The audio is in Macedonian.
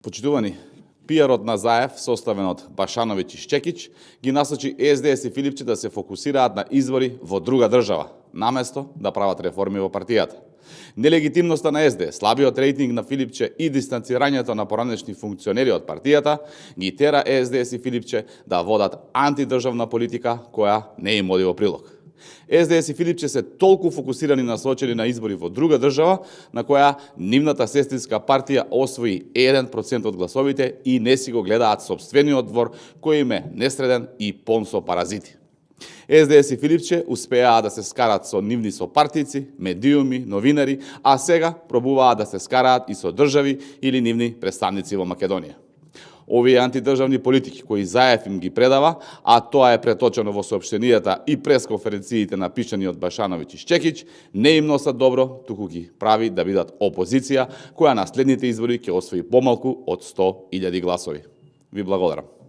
Почитувани, пиарот на Заев, составен од Башановиќ и Шчекиќ, ги насочи СДС и Филипче да се фокусираат на избори во друга држава, наместо да прават реформи во партијата. Нелегитимноста на СДС, слабиот рейтинг на Филипче и дистанцирањето на поранешни функционери од партијата ги тера СДС и Филипче да водат антидржавна политика која не им оди во прилог. СДС и Филипче се толку фокусирани насочени на избори во друга држава, на која нивната сестринска партија освои 1% од гласовите и не си го гледаат сопствениот двор, кој им е несреден и полн со паразити. СДС и Филипче успеаа да се скарат со нивни сопартици, медиуми, новинари, а сега пробуваат да се скараат и со држави или нивни представници во Македонија. Овие антидржавни политики кои Заев им ги предава, а тоа е преточено во соопштенијата и пресконференциите напишани од Башановиќ и Шчекиќ, не им носат добро, туку ги прави да бидат опозиција која на следните избори ќе освои помалку од 100.000 гласови. Ви благодарам.